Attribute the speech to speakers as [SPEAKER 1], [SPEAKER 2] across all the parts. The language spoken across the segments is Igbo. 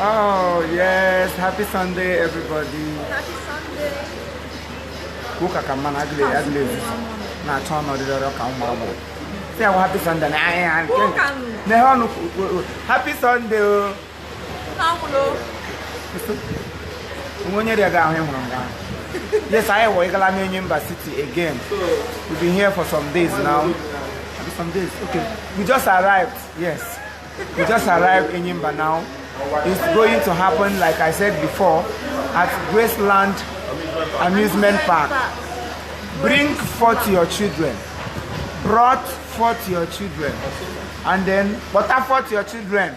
[SPEAKER 1] Oh, yes. Happy Sunday, everybody.
[SPEAKER 2] Happy Sunday.
[SPEAKER 1] Ụka ka mma na agụle agụle ezuzu na-achọ ọnọdụ rịọrọ ka ụmụ agbọghọ. Sị ya happy Sunday na anyị nke
[SPEAKER 2] Ụka nụ.
[SPEAKER 1] na ihe ọnụ happy Sunday o.
[SPEAKER 2] Na-anwụrụ.
[SPEAKER 1] Onwe onye rịa gị ahụ ị hụrụ nga ahụ. Yes, anyị wụ ịgala n'Enyimba City again. We've been here for some days now. Some days. Okay. We just arrived. Yes. We just arrived in Enyimba now. It's going to happen, like I said before, at Graceland Amusement Park. Bring forth your children. Brought forth your children. And then kpọta forth your children.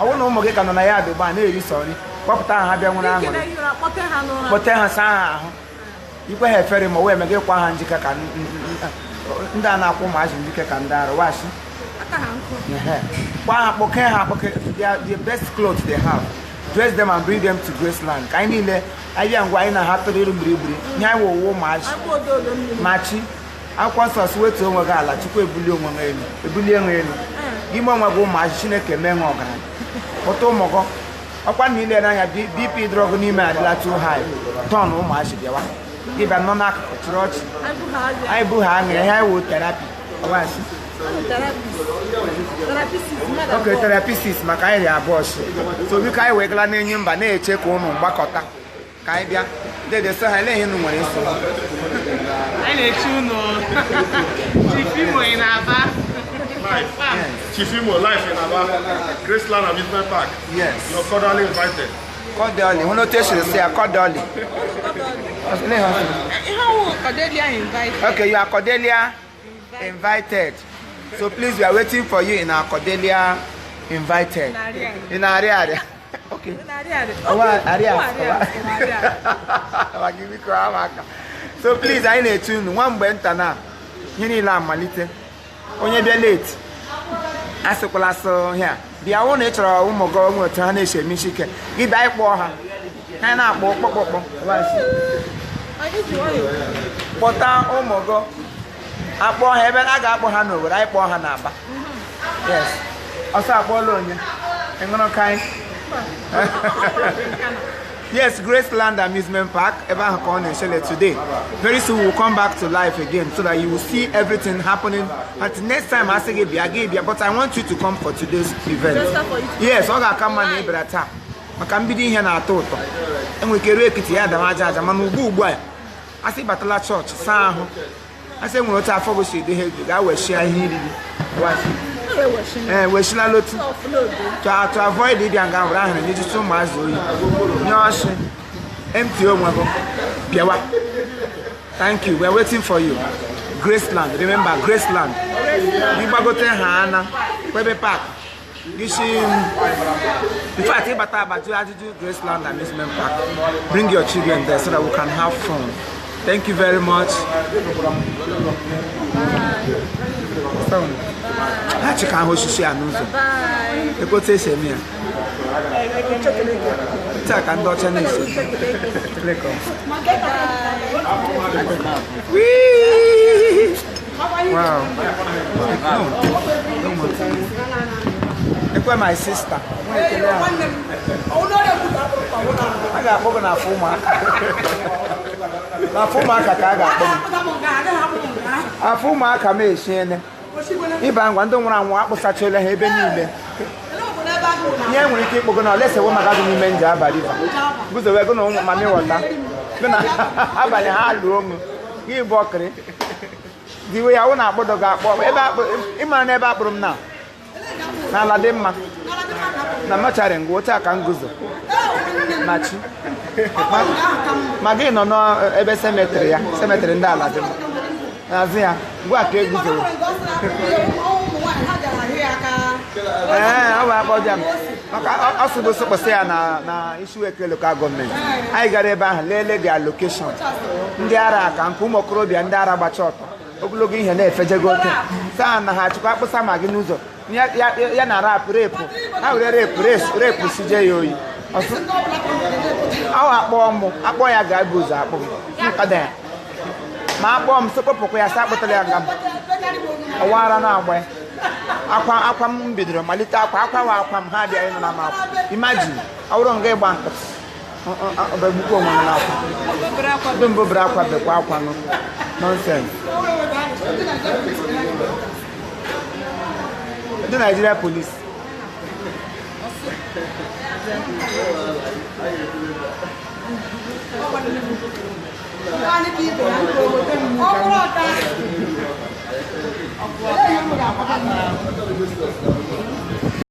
[SPEAKER 1] Ọ bụrụ na ụmụ gị ka nọ na ya ugbu a na-eri sọ nri, kpọpụta ha, ha bịa nwere
[SPEAKER 2] Ike
[SPEAKER 1] aṅụrị.
[SPEAKER 2] na-ehi ụra, kpọte ha n'ụra.
[SPEAKER 1] Kpọte ha, saa ha ahụ, ikwe ha efere ma wee mege kwa ha njike ka ndị a na-akwụ ụmụazị njike ka ndị arụ washi.
[SPEAKER 2] Aka ha nkụ.
[SPEAKER 1] Ehe. Kwa ha, kpọke ha, akpọke their best clothes they have, dress them and bring them to Graceland ka anyị niile anyị bịa ngwa anyị na ha tụrụ iru gbirigbiri nye anyị wụwa ụmụazị.
[SPEAKER 2] Agba ododo mmiri.
[SPEAKER 1] Machi akwụkwọ nsọ si wetuo onwe gị ala, Chukwu ebulie onwe gị elu, ebulie onwe elu gị ime onwe gị ụmụazị, Chineke mee nwe ọgaranya. Kpọta ụmụ gị ọkwa na ile n'anya BP drug n'ime adịla too high tọn ụmụazị bịawa gị bịa nọ n'akụkụ chịrị ọchị.
[SPEAKER 2] Anyị bụ ha abịa.
[SPEAKER 1] Anyị bụ ha aṅụrị ihe anyị wụ therapy ọwashi.
[SPEAKER 2] Anyị therapist. Therapist mmadụ
[SPEAKER 1] Okay.
[SPEAKER 2] abụọ.
[SPEAKER 1] Therapists maka anyị dị abụọ shi so biko anyị wee gala n'enyi mba na-eche ka ụnụ mgbakọta ka anyị bịa dede sị ha ele ihe unu nwere nsogbu.
[SPEAKER 3] Anyị na-eche unu. Chief Imo ị na-aba.
[SPEAKER 4] Life. Chief Imo, life in Aba, Graceland Amusement Park.
[SPEAKER 1] Yes.
[SPEAKER 4] You're cordially invited.
[SPEAKER 1] Cordially hụ n'otu esiri sị ya cordially. Ele ihe ọ sịrị?
[SPEAKER 3] Ihe ọwụ Cordelia invite.
[SPEAKER 1] Okay, you are Cordelia invited. So please, we are waiting for you in our Cordelia invited. In Ariaria. Okay. Ọwa Arias. Ọwa gị biko ama aka. So please, anyị na-eche unu nwa mgbe nta na ihe niile amalite. Onye bịa late, asịkwala sọ here. Bịa hụ na ị chọrọ ụmụ gị onwe otu ha na-esi eme isi ike. Gị bịa ịkpọ ha. Ha na-akpọ kpọkpọkpọ. Kpọta ụmụ gị, akpọ ha ebe a ga-akpọ ha n'Owerri, anyị kpọọ ha n'Aba. Yes, ọsọ akpọọla onye ịṅụrụ ka anyị. Yes, Graceland Amusement Park, ebe ahụ ka ọ na-eshele today. Very soon we will come back to life again so that you will see everything happening. But next time asị gị bịa, gị bịa, but I want you to come for today's event.
[SPEAKER 2] Better for you to
[SPEAKER 1] Yes, ọ ga-aka mma na ị bịara taa maka mbido ihe na-atọ ụtọ. Enwere ike ruo ekiti ya dama aja aja, mana ugbu a asị batala chọọchị, saa ahụ, asị enwere otu afọ gị si dị ha egwu gaa weshia ihe iriri. Ee, weshila lotu to avoid ịbịa nga were ahụrụ n'ijisi ụmụazị oyi nye ọchị empty onwe gị bịawa. Thank you, we are waiting for you. Graceland, remember Graceland. Gị gbagote ha ana kwebe park gị si, in fact, ịbata aba jụ ajụjụ Graceland Amusement Park. Bring your children there so that we can have fun. Thank you very much. So, ha chịka ahụ osisi a n'ụzọ.
[SPEAKER 2] Bye.
[SPEAKER 1] Ekwe esi eme ya taa ka ndị ọcha na-esi. Whee! Wow. No, don't want to. Ekwe my sister. A ga-akpọ gị n'afọ ụmụaka. N'afọ ụmụaka ka a ga-akpọ m. Afọ ụmụaka m eshiene. Ịba ngwa ndị nwụrụ anwụ akpụsachala ha ebe niile. Ihe nwere ike ịkpọ gị na olesewo maka gị n'ime nje abalị ba. Guzowe gị na ụmụ mami wọta. Gị na abalị ha lụọ ọṅụ. Gị bụ ọkịrị. Diwe ya wụ na akpọdọ gị akpọ. Ebe akpụ ịmara na ebe akpụrụ m na. N'ala dị mma. Na machari ngwa otu a ka m guzo. Machi. Ma gị nọ n'ebe cemetery ya, cemetery ndị ala dị mma. N'azụ ya, ngwa ka eguzoro. Ee, ọ bụ akpọ jam. Maka ọ sịgo sụkpụsị ya na Isiweke Local Government. Anyị gara ebe ahụ lelee their location. Ndị ara ka nke ụmụ okorobịa ndị ara gbacha ọtọ. Ogologo ihe na-efejego oke. Saa na ha achịkwa akpụsa ma gị n'ụzọ. Ya na rap repụ. Ha were repụ repụ sije ya oyi. Ọsụ ahụ akpọọ mụ, akpọ ya ga-ebu ụzọ akpọ m. Nkwado ya. Ma akpọọ m sị kpọpụkwa ya, sị akpụtara ya nga m. Ọwara na-agba ya. Akwa akwa m bidoro malite akwa akwa wa akwa m ha abịa ịnụ na m akwa. Imagine, ọ bụrụ nga ịgba nkịtị. Ọbẹgbukwa onwe m n'akwa. Ndị mbụ bere akwa bekwa akwa nụ. Nonsense. Ndị Nigeria police.
[SPEAKER 2] Ọ bụrụ ọta. Olee ihe m ga-akpọta?